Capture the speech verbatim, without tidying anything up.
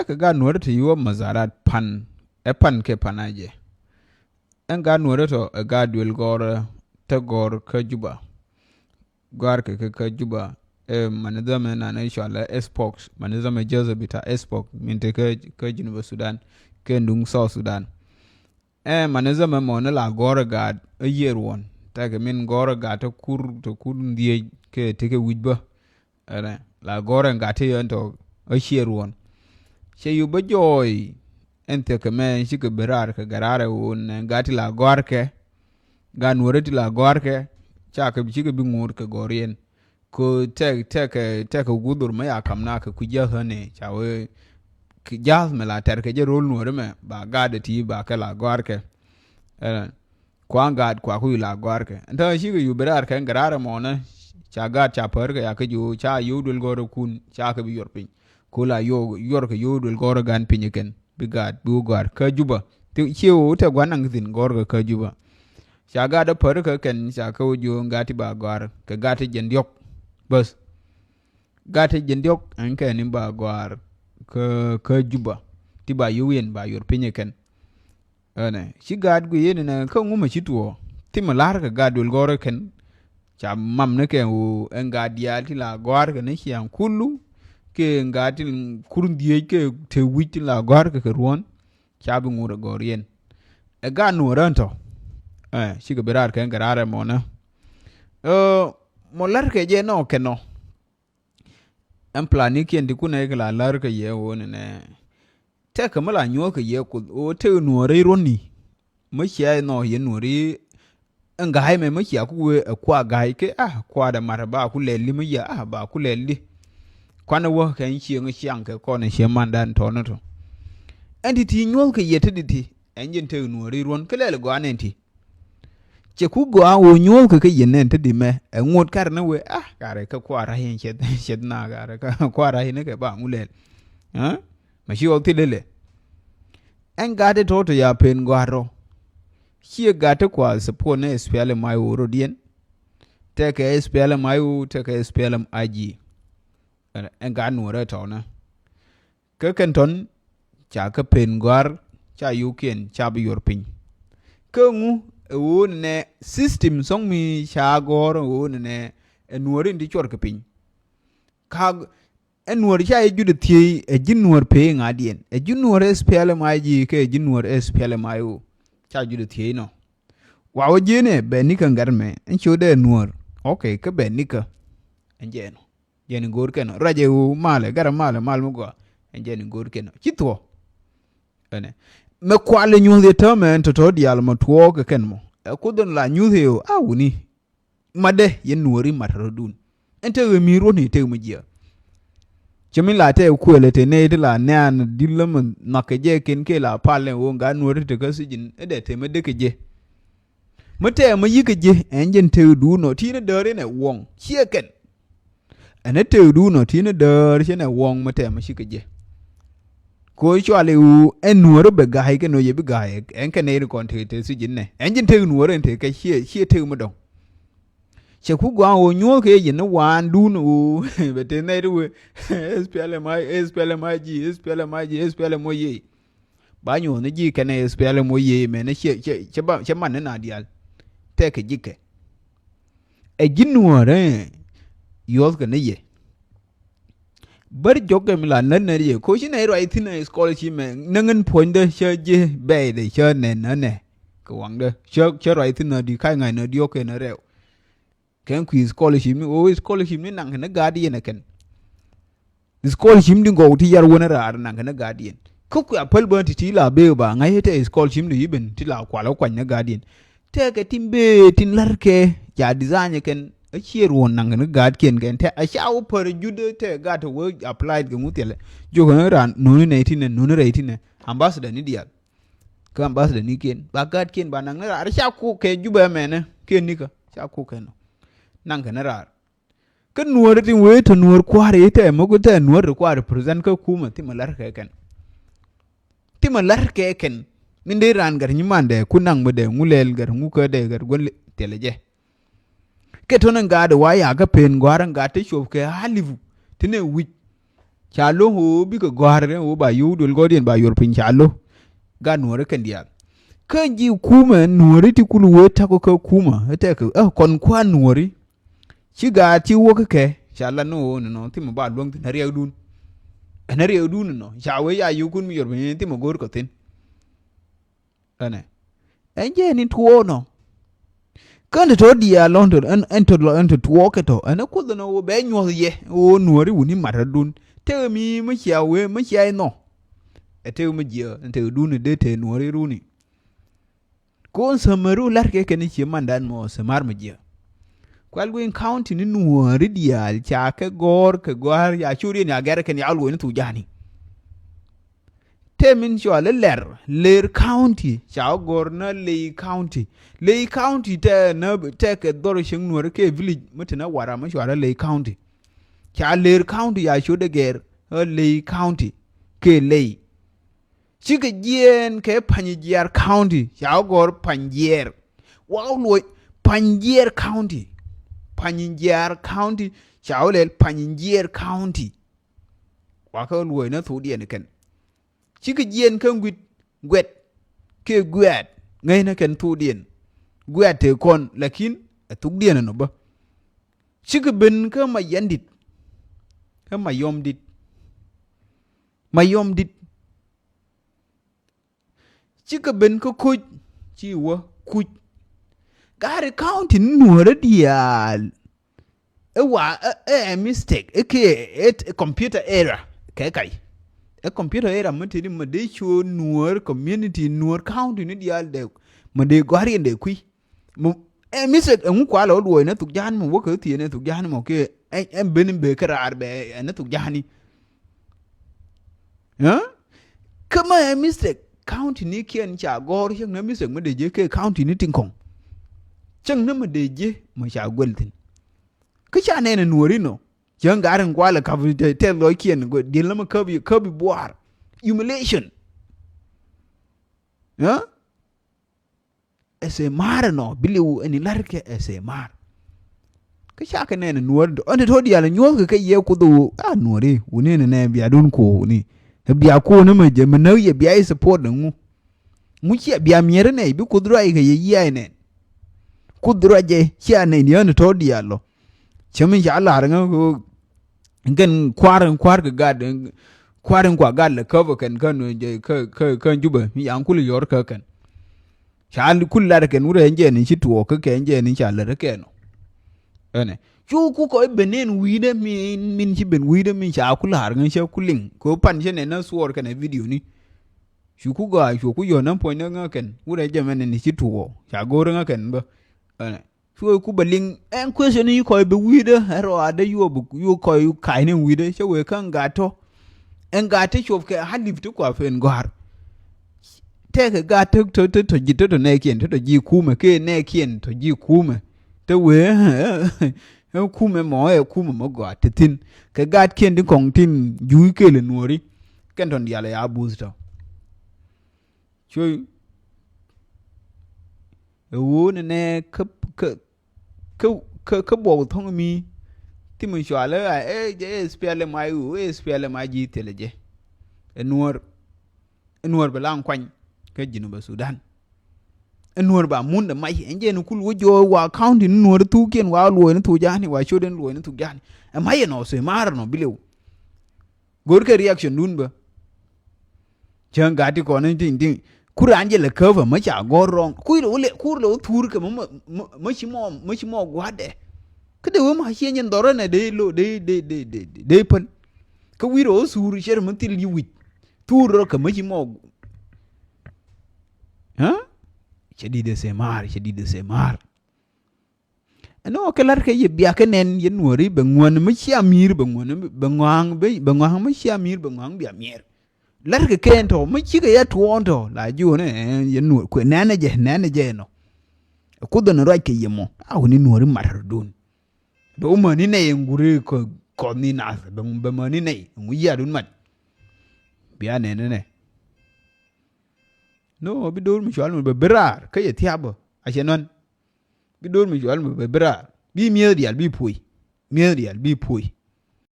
Ɛ kɛ gaat Nuɔ̱ɔ̱ri ti yuɔ mazarat pan, ɛ pan kɛ pan a jɛ. Ɛn gaat Nuɔ̱ɔ̱ri tɔ ɛ gaat duël gɔ̱rä, te gɔ̱r kä Juba. Gɔ̱a̱r kɛ kä, kä Juba, ɛ manizam ɛ nan ɛ cɔal ɛ S POC, manizam ɛ joseph bita S POC, min te kä, kä Junub Sudan, kɛ duŋ South Sudan. Ɛ manizam ɛ mɔni la gɔ̱rä gaat ɛ yiër wuɔ̱n. Tekɛ min gɔ̱rä gaat te kur, te kur dhiec kɛ tekɛ wi̱c bä. Ɛnɛ, la gɔ̱rä ɛn gaat te yɛn tɔ ɛ ciër wuɔ̱n. Cɛ yu bä jɔɔy, ɛn thiɛkɛ mɛ, cikɛ bi raar kɛ gɛ raar ɛ ɣöö nɛ gaat ti la gɔ̱a̱rkɛ, gaat Nuɔ̱ɔ̱ri ti la gɔ̱a̱rkɛ, cakɛ, cikɛ bi ŋo̱o̱r kɛ gɔ̱riɛn. Kɛ tɛk, tɛkɛ, tɛkɛ guthur mɛ ya kam na kɛ kui̱ jiath ɣän ɛ, ca wee kɛ jiath mɛ la tɛr kɛ jɛ ro̱l Nuɔ̱ɔ̱ri mɛ, ba gaat ɛ ti ba kɛ la gɔ̱a̱rkɛ. Ɛnɛ, kua̱ŋ gaat kua ku la gɔ̱a̱rkɛ. Ɛn täämɛ cikɛ yu bi raar kɛ gɛ raar ɛmɔnɛ, ca gaat ca pär kɛ ya kä ji̱ ɣöö ca yio̱w duël gɔ̱rä kun, ca kɛ bi yuɔr piny. Ku la yuɔr, yuɔr kɛ yio̱w duël gɔ̱rä gan piny kɛn, bi gaat, bi wä gɔ̱a̱r kä Juba. Ti, ciɛ ɣöö tɛ gua̱n naŋ thi̱n gɔ̱rkɛ kä Juba. Ca gaat ɛ pär kɛ kɛn, ca kɛ wä ji̱ ɣöö gaat ti ba gɔ̱a̱r, kɛ gaat ti jɛn diɔ̱k. Bäth. Gaat ti jɛn diɔ̱k, ɛn kɛn in ba gɔ̱a̱r kä, kä Juba. Ti ba yio̱w yɛn ba yuɔr piny kɛn. Ɛnɛ, ci gaat guic yɛn ɛnɛ, kä ŋumɛ ci tuɔɔ. Thimɛ la̱r kɛ gaat duël gɔ̱rä kɛn. Ca mam ni kɛ ɣöö ɛn gaat diaal ti la gɔ̱a̱r kɛ ni ciaŋ kulu. Kɛ ɛn gaat ti kur dhiec kɛ te wi̱c ti la gɔ̱a̱r kɛ kɛ ruɔ̱n. Ca bi ŋo̱o̱r ɛ gɔ̱riɛn. Ɛ gaat Nuɔ̱ɔ̱ri ɛn tɔ. Ɛ, cikɛ bi raar kɛ ɛn kɛ raar ɛmɔnɛ. Ɛ, mɔ la̱r kɛ jɛ nɔ kɛ nɔ. Ɛn planikiɛn ti kunɛ kɛ la la̱r kɛ yɛ ɣöö nɛnɛ. Tɛkɛ mi la nyuɔ̱ɔ̱k kɛ yɛ Kuoth ɣöö tëë Nuɔ̱ɔ̱ri ruɔ̱ni. Mi cia inɔ yɛ Nuɔ̱ɔ̱ri. Ɛn ga̱a̱c mɛ mi cia ku wee ɛ kua ga̱a̱c kɛ a kua dɛ mat ba ku lɛl di mi yɛ a ba ku lɛl di. Kuanɛ wä kɛ ɛn cieŋ ciaŋ kɛ kɔn ɛ ciɛ mandan tɔ̱nä tɔ. Ɛn ti ti nyuɔ̱ɔ̱k kɛ yɛ ti di ti. Ɛn jɛn tëë Nuɔ̱ɔ̱ri ruɔ̱n kä lɛl gɔaa nɛn ti. Cɛ ku gɔaa ɣöö nyuɔ̱ɔ̱kɛ kä yɛn nɛn te di mɛ ɛ ŋot kar ni wee a karɛ kä kua̱r ra̱c in cɛth, cɛth na karɛ kä kua̱r ra̱c in kɛ ba ŋu lɛl. Ɛ? Mɛ ci ɣɔk thil ilɛ. Ɛn gaat ti tɔ̱ tɔ ya pen gɔ̱a̱r rɔ. Ciɛ gaat ti kua support ni S P L M I O rɔ diɛn. Tɛkɛ S P L M I O, tɛkɛ S P L M I G. Ɛn, ɛn gaat Nuɔ̱ɔ̱rɛ tɔ̱ nɛ. Kä kɛn tɔn ca kä pen gɔ̱a̱r ca yo̱o̱kiɛn ca bi yuɔr piny. Kä ŋu ɛ ɣöö nɛnɛ system sɔ̱ŋ mi ca gɔ̱r ɛ ɣöö nɛnɛ ɛ Nuɔ̱ɔ̱r in ti cuɔr kɛ piny. Ka ɛ Nuɔ̱ɔ̱r ca yɛ jut ɛ thiec ɛ ji̱ Nuɔ̱ɔ̱r pee ŋa̱diɛn ɛ ji̱ Nuɔ̱ɔ̱r S P L M I G kɛ ɛ ji̱ Nuɔ̱ɔ̱r S P L M I O ca jut ɛ thiec nɔ. Wa wä ji̱n ɛ bɛ nikä gat mɛ ɛn ci wä dee Nuɔ̱ɔ̱r. Ok, kä bɛ nikä ɛn jɛ nɔ. Jɛn in go̱o̱r kɛn ɔ. Ruacɛ ɣöö malɛ, garɛ malɛ, mal mi gɔaa. Ɛn jɛn in go̱o̱r kɛn ɔ. Ci thuɔ̱k. Ɛnɛ. Mɛ kualɛ nyuɔ̱th yɛ täämɛ ɛn tɔ̱tɔ̱ diaal mɔ tuɔɔk kɛ kɛn mɔ. Ɛ Kuoth in la nyuth yɛ ɣöö a wuni. Matdɛ yɛn Nuɔ̱ɔ̱ri mat rɔ̱dun. Ɛn tekɛ mi ruɔ̱n i̱ tekɛ mi jiɛk. Cɛ min la tɛɛ kuëlɛ te nɛy ti la nɛ̈ɛ̈n di̱t lämɛ nhɔakɛ jɛ kɛn kɛ la palɛ ɣöö gat Nuɔ̱ɔ̱ri tekä thi̱ji̱n. Ɛ dee te mi dee kɛ jɛ. Mi tɛmɛ yikɛ ji̱ ɛn jɛn tëëkdu nɔ ti ni däär inɛ wuɔ̱ŋ ciɛ kɛn. Ɛn ɛ tëëkdu nɔ ti ni däär cɛ nɛ wuɔ̱ŋ mi tɛmɛ cikɛ ji̱. Koc cuali wu ɛn Nuɔ̱ɔ̱ri bɛ ga̱a̱c kɛ nɔ yɛ bi ga̱a̱c ɛn kɛ nɛy ri kɔn tëë tëë thi̱ji̱n nɛ ɛn jɛn tëëk Nuɔ̱ɔ̱ri ɛn tëë kɛ ciɛ ciɛ tëëk mi dɔ̱ŋ. Cɛ ku gɔaa ɣöö nyuɔ̱ɔ̱k kɛ yɛn ni waandun ɣöö bɛ tëë nɛy ri wee. S P L M I, S P L M I G, S P L M I G, S P L M O yee. Ba nyuɔ̱th ni ji̱ kɛnɛ S P L M O yee mɛn ciɛ ciɛ ciɛ ba ciɛ man ni na diaal. Tɛkɛ ji̱ kɛ. Ɛ ji̱ Nuɔ̱ɔ̱rɛ yuɔ̱thkɛ ni yɛ. Bär jɔkɛ mi la nät nät yɛ koci nɛ ruac thi̱n ɛ scholarship mɛ näŋ in puɔ̱nydä cä ji̱ bɛɛydɛ cä nɛ nä nɛ. Kɛ waŋdä cä cä ruac thi̱n nä di kac ŋa̱c nä diɔ̱k kɛ nä rɛw. Kɛn kui̱ scholarship ni ɣöö scholarship ni naŋ kɛn ni gaat yɛn ɛ kɛn. Scholarship ni gɔw ti yar wänä raar naŋ kɛn ni gaat yɛn. Kä kui̱ a päl bä ti ti la bee ba ŋa̱c tɛ scholarship ni i̱ ben ti la kual kä kuany ni gaat yɛn. Tɛkɛ tin bee tin la̱rkɛ ca design kɛn a ciɛ ruɔ̱n naŋ kɛn ni gaat kiɛn kɛn tɛ a ca wä pär jut tɛ gaat tɛ wä applied kɛ ŋu thilɛ. Jokɛ ni raan nuni nɛy tinɛ nuni rɛy tinɛ ambassador ni diaal. Kä ambassador ni kiɛn ba gaat kiɛn ba naŋ ni raar ca kuk kɛ Jubɛ mɛnɛ kiɛn nikä ca kuk kɛ nɔ. Naŋ kɛ ni raar. Kä Nuɔ̱ɔ̱r tin wee tɔ Nuɔ̱ɔ̱r kua̱r i̱ tɛ muk tɛ Nuɔ̱ɔ̱r ti kua̱r represent kä kumɛ thimɛ la̱r kɛ kɛn. Thimɛ la̱r kɛ kɛn. Min dee raan gat nyi mandɛ ku naŋ mi dee ŋu lɛl gat ŋu kä dee gat gua̱n thilɛ jɛ. Kɛ tɔ̱nɛ gat wa yakä pen gɔ̱a̱r ɛn gat ti cop kɛ alifu ti nɛ wi̱c. Ca lo̱ŋ ɣöö bikɛ gɔ̱a̱r ɣöö ba yio̱w duël gɔ̱diɛn ba yuɔr piny ca lo̱. Gat nuɔ̱ɔ̱ri kɛn diaal. Kä ji̱ kumɛ nuɔ̱ɔ̱ri ti kul wee ta̱kɔ kä kumɛ. Ɛ tɛkɛ ɛ kɔn kua̱r nuɔ̱ɔ̱ri. Ci gaat ci wäk kɛ ca lat ni ɣöö nɔnɔ thimɛ ba luäŋ thi̱n ɛ riɛkdun. Ɛn ɛ riɛkdun nɔnɔ ca wee ya yio̱wkun mi yuɔr piny thimɛ go̱o̱r kɛ thi̱n. Ɛnɛ ɛn jɛ ni tuɔɔk nɔ. Kän te tɔ diaal lɔn te ɛn ɛn te lɔ ɛn te tuɔɔk kɛ tɔ ɛn ɛ kuoth ɛn ɛ wä bɛ nyuɔth yɛ wä nuɔri wuni mat adun. Te mi mi cia wee mi cia inɔ. Ɛ te mi jiɛ ɛn te dun de te nuɔri runi. Kon samaru lar kɛ kɛn cie mandan mɔ samar mi jiɛ. Kual guin county ni nuɔri diaal ca kɛ gɔr kɛ gɔr ya curi ni agɛr kɛn ya luɔni thu jani. Te min cɔal i̱ Lɛr, Lɛr County, ca wä gɔ̱r nä Lɛy County. Lɛy County tɛ nä tɛ kɛ dhɔr cieŋ nuɔ̱r kɛ village mi te nä Warrap mi cɔal i̱ Lɛy County. Ca Lɛr County ya cot dee gɛr ɛ Lɛy County kɛ Lɛy. Cikɛ jiɛɛn kɛ Panyijiar County, ca wä gɔ̱r Panyijiar. Wa wä luɔc Panyijiar County. Panyijiar County, ca wä lɛl Panyijiar County. Wakä luɔ̱c ni thokdiɛn kɛn. Cikɛ jiɛn kä ŋuit guɛt kɛ guɛt ŋäcnä kɛn thokdiɛn. Guɛt tëë kɔn lakin ɛ thokdiɛn ɛnɔ bä. Cikɛ ben kä Mayandit. Kä Mayɔmdit. Mayɔmdit. Cikɛ ben kä Kuc, ci wä Kuc. Gari county ni nuɔ̱ɔ̱rä diaal. Ɛ wa ɛ ɛ mistake ɛ kɛ ɛ computer error kɛ kay. Ɛ computer error mi tëë di ma dee cuɔ nuɔ̱ɔ̱r community nuɔ̱ɔ̱r county ni diaal dee ma dee gɔ̱a̱r yɛn dee kui̱. Mɔ ɛ mithek ɛŋu kualɛ wä luɔc ni thuk ja̱a̱n mɔ wäkɛ thieen ni thuk ja̱a̱n mɔ kiɛ ɛn ben in bee kä raar bɛ ɛn ni thuk ja̱a̱n ni. Kä mɛ ɛ mithek county ni kiɛn ca gɔ̱r cäŋ ni mithek mɛ dee jiɛ kɛ county ni tin kɔŋ. Cäŋ ni mɛ dee jiɛ mɛ ca guɛl thi̱n. Kä ca nɛn ɛ nuɔ̱ɔ̱ri nɔ cäŋ ga̱r in kualɛ käp tɛth lɔc kiɛn diel ni mɛ käp käp buaar. Humiliation. Ɛ sɛ maar ɛnɔ biliw ɛn ilar kɛ ɛ sɛ maar. Kä cakɛ nɛn nuɔr ɛn tɔ̱ dial nyuɔth kɛ kɛ yɛ kuoth ɣöö a nuɔri wuni ni nɛ bia dun kuɔ wuni. Ɛ bia kuɔ ni mɛ jɛ mɛ näk yɛ bia i̱ support ni ŋu. Ŋu ciɛ bia miɛr nɛ bi kuoth ruac kɛ yɛ yia inɛn. Kuoth ruac jɛ cia nɛn yɛ ɛn tɔ̱ dial lɔ. Cä mi ca lar ŋä kɛn kua̱r in kua̱r kɛ gat kua̱r in kua gat lɛ käp kɛn kän kä kä kä Jubɛ mi yaŋ kul yɔr kä kɛn. Ca kul lar kɛn wurɛ ɛn jɛ ni ci tuɔɔk kä kɛ ɛn jɛ ni ca lär kɛn ɔ. Ɛnɛ cu ku kɔc ben ɛn wi̱i̱dɛ mi min ci ben wi̱i̱dɛ mi ca kul lar ŋä cä kul liŋ kɛ pan cɛ nɛ nä thuɔɔr kɛn ɛ video ni. Cu ku gɔaa cu ku yɔ̱n ɛn puɔ̱ny ni ŋä kɛn wurɛ jɛ mɛn ni ci tuɔɔk ca go̱o̱r ŋä kɛn bä. Ɛnɛ Cuɛ ku bɛ liŋ ɛn question yi kɔc bi wi̱i̱dä ɛ rɔ adä yuɔ bi yuɔ kɔc ka̱c ni wi̱i̱dä cä wee kä ɛn gat tɔ. Ɛn gat ti cuɔp kɛ halip ti kua pen gɔ̱a̱r. Tɛkɛ gat ti tɔ ti tɔ ji̱ ti tɔ nɛɛkiɛn ti tɔ ji̱ kumɛ kɛ nɛɛkiɛn tɔ ji̱ kumɛ. Te wee ɛ kumɛ mɔ ɛ kumɛ mɔ gɔaa ti thi̱n kɛ gatkiɛn ti kɔŋ tin juuc kɛɛl ɛ nuɔ̱ɔ̱ri. Kɛn tɔn diaal ɛ ya buuth tɔ. Cuɛ ɛ ɣöö nɛnɛ kä kä kä kä kä buɔk thɔ̱ŋ mi. Thimɛ cualɛ ɛ ɛ jɛ ɛ S P L M I ɣöö ɛ S P L M I ji̱ thilɛ jɛ. Ɛ nuɔ̱ɔ̱r ɛ nuɔ̱ɔ̱r bɛ la kuany kä Jinubä Sudan. Ɛ nuɔ̱ɔ̱r ba mundɛ mac ɛn jɛ ni kul wä jɔɔk wa county ni nuɔ̱ɔ̱r thukiɛn wa luɔ̱ɔ̱c ni thuk ja̱a̱ni wa cot ɛn luɔ̱ɔ̱c ni thuk ja̱a̱ni. Ɛ mac ɛnɔ thimɛ maar ɛnɔ bi liw. Go̱rkɛ reaction dun bä. Cäŋ gat ti kɔn in ti̱ŋ ti̱ŋ. Kur an jɛ lɛ käp ɛ mä ca gɔ̱r rɔ̱ŋ. Kui̱ lɛ wä lɛ kur lɛ wä thur kɛ mä mä mä ci mɔ mä ci mɔ gua̱dɛ. Kä dee wä ma ciɛ nyin dhɔrä nɛ dee lo dee dee dee dee dee päl. Kä wi̱i̱ rɛ wä thur cɛ rɛ mä thil yi wi̱c. Thur rɔ kɛ mä ci mɔ. Cɛ di̱t ɛ themar cɛ di̱t ɛ themar. Ɛn ɣöö kɛ la̱rkɛ yɛ biakä nɛn yɛ nuɔ̱ɔ̱ri bɛ ŋuäni mi cia mi̱i̱r bɛ ŋuäni bɛ ŋɔ̱a̱ŋ bɛ bɛ ŋɔ̱a̱ŋ mi cia mi̱i̱r bɛ ŋɔ̱a̱ŋ bia miɛɛr. La̱rkɛ kɛn tɔ̱ mi cikɛ yɛ tuɔɔn tɔ̱ la ji̱ ɣöö nɛ yɛ nuɔ̱ɔ̱r kuɛ nɛnɛ jɛ nɛnɛ jɛ ɛnɔ. Ɛ kuoth ɛn ruac kɛ yɛ mɔ a ɣöö ni nuɔ̱ɔ̱ri mat rɔ̱dun. Bɛ wä mäni nɛy ɛn guri kɔ kɔth ni nath bɛ bɛ mäni nɛy ɛn ŋu yiaadun mat. Bia nɛnɛ nɛ. No bi do̱r mi cual mi bɛ bi raar kä yɛ thia̱a̱pä a cɛ nɔ̱n. Bi do̱r mi cual mi bɛ bi raar bi mi̱eth diaal bi puɔ̱c. Mi̱eth diaal bi puɔ̱c.